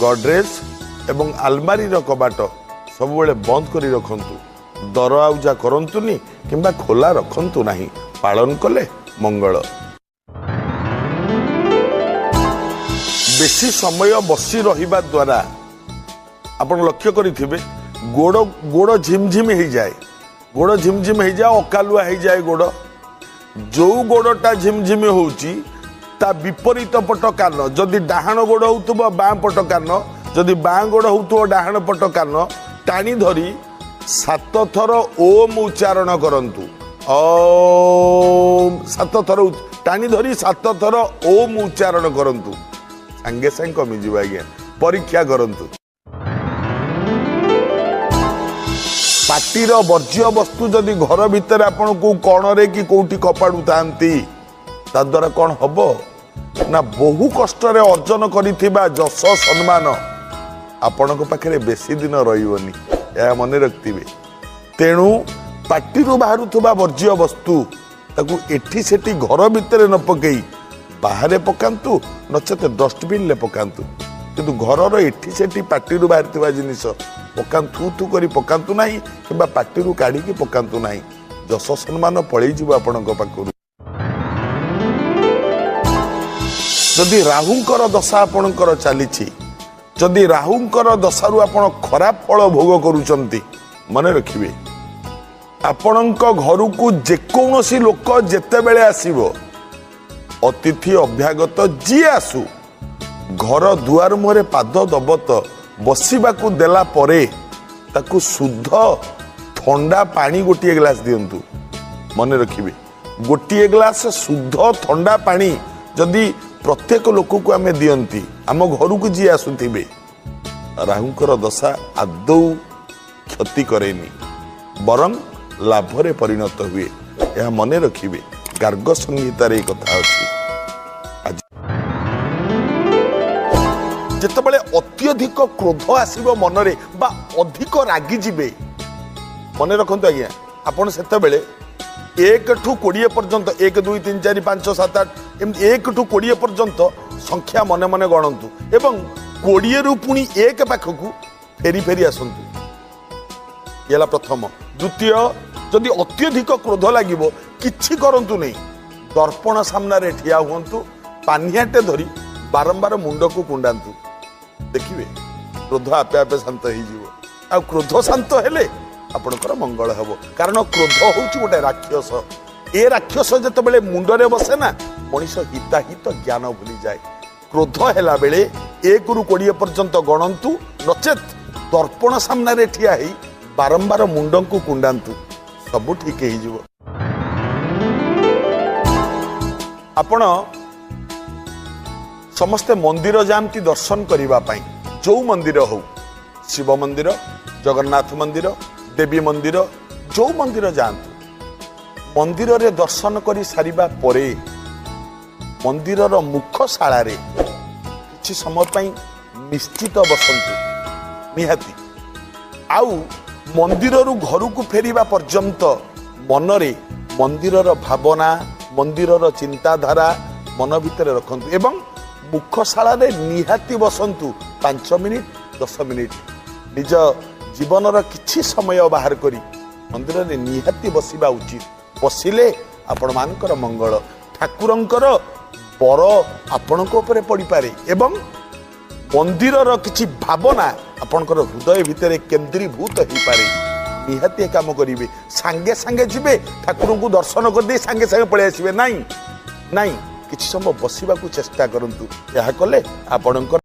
ଗଡରେଜ ଏବଂ ଆଲମାରିର କବାଟ ସବୁବେଳେ ବନ୍ଦ କରି ରଖନ୍ତୁ, ଦର ଆଉଜା କରନ୍ତୁନି କିମ୍ବା ଖୋଲା ରଖନ୍ତୁ ନାହିଁ। ପାଳନ କଲେ ମଙ୍ଗଳ। ବେଶୀ ସମୟ ବସି ରହିବା ଦ୍ୱାରା ଆପଣ ଲକ୍ଷ୍ୟ କରିଥିବେ, ଗୋଡ଼ ଝିମଝିମ ହେଇଯାଏ, ଗୋଡ଼ ଝିମଝିମ ହେଇଯାଏ, ଅକାଲୁଆ ହେଇଯାଏ ଗୋଡ଼। ଯୋଉ ଗୋଡ଼ଟା ଝିମଝିମ ହେଉଛି ତା ବିପରୀତ ପଟ କାନ, ଯଦି ଡାହାଣ ଗୋଡ଼ ହେଉଥିବ ବାଁ ପଟ କାନ, ଯଦି ବାଁ ଗୋଡ଼ ହେଉଥିବ ଡାହାଣ ପଟ କାନ ଟାଣି ଧରି 7 ଥର ଓମ୍ ଉଚ୍ଚାରଣ କରନ୍ତୁ। ଓମ୍ 7 ଥର ଟାଣି ଧରି 7 ଥର ଓମ୍ ଉଚ୍ଚାରଣ କରନ୍ତୁ, ସାଙ୍ଗେ ସାଙ୍ଗେ କମିଯିବ ଆଜ୍ଞା। ପରୀକ୍ଷା କରନ୍ତୁ। ପାଟିର ବର୍ଜ୍ୟ ବସ୍ତୁ ଯଦି ଘର ଭିତରେ ଆପଣ କୋଉ କଣରେ କି କୋଉଠି କପାଡୁଥାନ୍ତି, ତାଦ୍ୱାରା କ'ଣ ହବ ନା, ବହୁ କଷ୍ଟରେ ଅର୍ଜନ କରିଥିବା ଯଶ ସମ୍ମାନ ଆପଣଙ୍କ ପାଖରେ ବେଶୀ ଦିନ ରହିବନି, ଏହା ମନେ ରଖିଥିବେ। ତେଣୁ ପାଟିରୁ ବାହାରୁଥିବା ବର୍ଜ୍ୟ ବସ୍ତୁ ତାକୁ ଏଠି ସେଠି ଘର ଭିତରେ ନ ପକେଇ ବାହାରେ ପକାନ୍ତୁ, ନଚେତ ଡଷ୍ଟବିନରେ ପକାନ୍ତୁ। କିନ୍ତୁ ଘରର ଏଠି ସେଠି ପାଟିରୁ ବାହାରିଥିବା ଜିନିଷ ପକାନ୍ତୁ, ଥୁ ଥୁ କରି ପକାନ୍ତୁ ନାହିଁ କିମ୍ବା ପାଟିରୁ କାଢ଼ିକି ପକାନ୍ତୁ ନାହିଁ, ଯଶ ସମ୍ମାନ ପଳେଇଯିବ ଆପଣଙ୍କ ପାଖରୁ। ଯଦି ରାହୁଙ୍କର ଦଶା ଆପଣଙ୍କର ଚାଲିଛି, ଯଦି ରାହୁଙ୍କର ଦଶାରୁ ଆପଣ ଖରାପ ଫଳ ଭୋଗ କରୁଛନ୍ତି, ମନେ ରଖିବେ ଆପଣଙ୍କ ଘରକୁ ଯେକୌଣସି ଲୋକ ଯେତେବେଳେ ଆସିବ, ଅତିଥି ଅଭ୍ୟାଗତ ଯିଏ ଆସୁ, ଘର ଦୁଆର ମୁହଁରେ ପାଦ ଦବ ତ ବସିବାକୁ ଦେଲା ପରେ ତାକୁ ଶୁଦ୍ଧ ଥଣ୍ଡା ପାଣି ଗୋଟିଏ ଗ୍ଲାସ ଦିଅନ୍ତୁ। ମନେ ରଖିବେ, ଗୋଟିଏ ଗ୍ଲାସ ଶୁଦ୍ଧ ଥଣ୍ଡା ପାଣି ଯଦି ପ୍ରତ୍ୟେକ ଲୋକକୁ ଆମେ ଦିଅନ୍ତି, ଆମ ଘରକୁ ଯିଏ ଆସୁଥିବେ, ରାହୁଙ୍କର ଦଶା ଆଦୌ କ୍ଷତି କରେନି, ବରଂ ଲାଭରେ ପରିଣତ ହୁଏ। ଏହା ମନେ ରଖିବେ, ଗାର୍ଗ ସଂହିତାରେ ଏ କଥା ଅଛି। ଆଜି ଯେତେବେଳେ ଅତ୍ୟଧିକ କ୍ରୋଧ ଆସିବ ମନରେ ବା ଅଧିକ ରାଗିଯିବେ, ମନେ ରଖନ୍ତୁ ଆଜ୍ଞା, ଆପଣ ସେତେବେଳେ 1ଠୁ 20 ପର୍ଯ୍ୟନ୍ତ, 1 2 3 4 5 6 7 8 ଏମିତି 1ଠୁ 20 ପର୍ଯ୍ୟନ୍ତ ସଂଖ୍ୟା ମନେ ମନେ ଗଣନ୍ତୁ ଏବଂ 20ରୁ ପୁଣି 1 ପାଖକୁ ଫେରି ଫେରି ଆସନ୍ତୁ। ଇଏ ହେଲା ପ୍ରଥମ। ଦ୍ୱିତୀୟ, ଯଦି ଅତ୍ୟଧିକ କ୍ରୋଧ ଲାଗିବ କିଛି କରନ୍ତୁ ନାହିଁ, ଦର୍ପଣ ସାମ୍ନାରେ ଠିଆ ହୁଅନ୍ତୁ, ପାନିଆଟେ ଧରି ବାରମ୍ବାର ମୁଣ୍ଡକୁ କୁଣ୍ଡାନ୍ତୁ, ଦେଖିବେ କ୍ରୋଧ ଆପେ ଆପେ ଶାନ୍ତ ହେଇଯିବ। ଆଉ କ୍ରୋଧ ଶାନ୍ତ ହେଲେ ଆପଣଙ୍କର ମଙ୍ଗଳ ହେବ। କାରଣ କ୍ରୋଧ ହେଉଛି ଗୋଟେ ରାକ୍ଷସ। ଏ ରାକ୍ଷସ ଯେତେବେଳେ ମୁଣ୍ଡରେ ବସେ ନା, ମଣିଷ ହିତାହିତ ଜ୍ଞାନ ଭୁଲିଯାଏ। କ୍ରୋଧ ହେଲା ବେଳେ 1ରୁ 20 ପର୍ଯ୍ୟନ୍ତ ଗଣନ୍ତୁ, ନଚେତ ଦର୍ପଣ ସାମ୍ନାରେ ଠିଆ ହେଇ ବାରମ୍ବାର ମୁଣ୍ଡକୁ କୁଣ୍ଡାନ୍ତୁ, ସବୁ ଠିକ ହେଇଯିବ। ଆପଣ ସମସ୍ତେ ମନ୍ଦିର ଯାଆନ୍ତି ଦର୍ଶନ କରିବା ପାଇଁ, ଯୋଉ ମନ୍ଦିର ହଉ, ଶିବ ମନ୍ଦିର, ଜଗନ୍ନାଥ ମନ୍ଦିର, ଦେବୀ ମନ୍ଦିର, ଯୋଉ ମନ୍ଦିର ଯାଆନ୍ତୁ, ମନ୍ଦିରରେ ଦର୍ଶନ କରି ସାରିବା ପରେ ମନ୍ଦିରର ମୁଖଶାଳାରେ କିଛି ସମୟ ପାଇଁ ନିଶ୍ଚିତ ବସନ୍ତୁ ନିହାତି। ଆଉ ମନ୍ଦିରରୁ ଘରକୁ ଫେରିବା ପର୍ଯ୍ୟନ୍ତ ମନରେ ମନ୍ଦିରର ଭାବନା, ମନ୍ଦିରର ଚିନ୍ତାଧାରା ମନ ଭିତରେ ରଖନ୍ତୁ ଏବଂ ମୁଖଶାଳାରେ ନିହାତି ବସନ୍ତୁ 5 ମିନିଟ୍ 10 ମିନିଟ୍, ନିଜ ଜୀବନର କିଛି ସମୟ ବାହାର କରି ମନ୍ଦିରରେ ନିହାତି ବସିବା ଉଚିତ। ବସିଲେ ଆପଣମାନଙ୍କର ମଙ୍ଗଳ, ଠାକୁରଙ୍କର ବର ଆପଣଙ୍କ ଉପରେ ପଡ଼ିପାରେ ଏବଂ ମନ୍ଦିରର କିଛି ଭାବନା ଆପଣଙ୍କର ହୃଦୟ ଭିତରେ କେନ୍ଦ୍ରୀଭୂତ ହେଇପାରେ। ନିହାତି ଏ କାମ କରିବେ। ସାଙ୍ଗେ ସାଙ୍ଗେ ଯିବେ, ଠାକୁରଙ୍କୁ ଦର୍ଶନ କରିଦେଇ ସାଙ୍ଗେ ସାଙ୍ଗେ ପଳେଇ ଆସିବେ, ନାଇଁ ନାଇଁ, କିଛି ସମୟ ବସିବାକୁ ଚେଷ୍ଟା କରନ୍ତୁ। ଏହା କଲେ ଆପଣଙ୍କର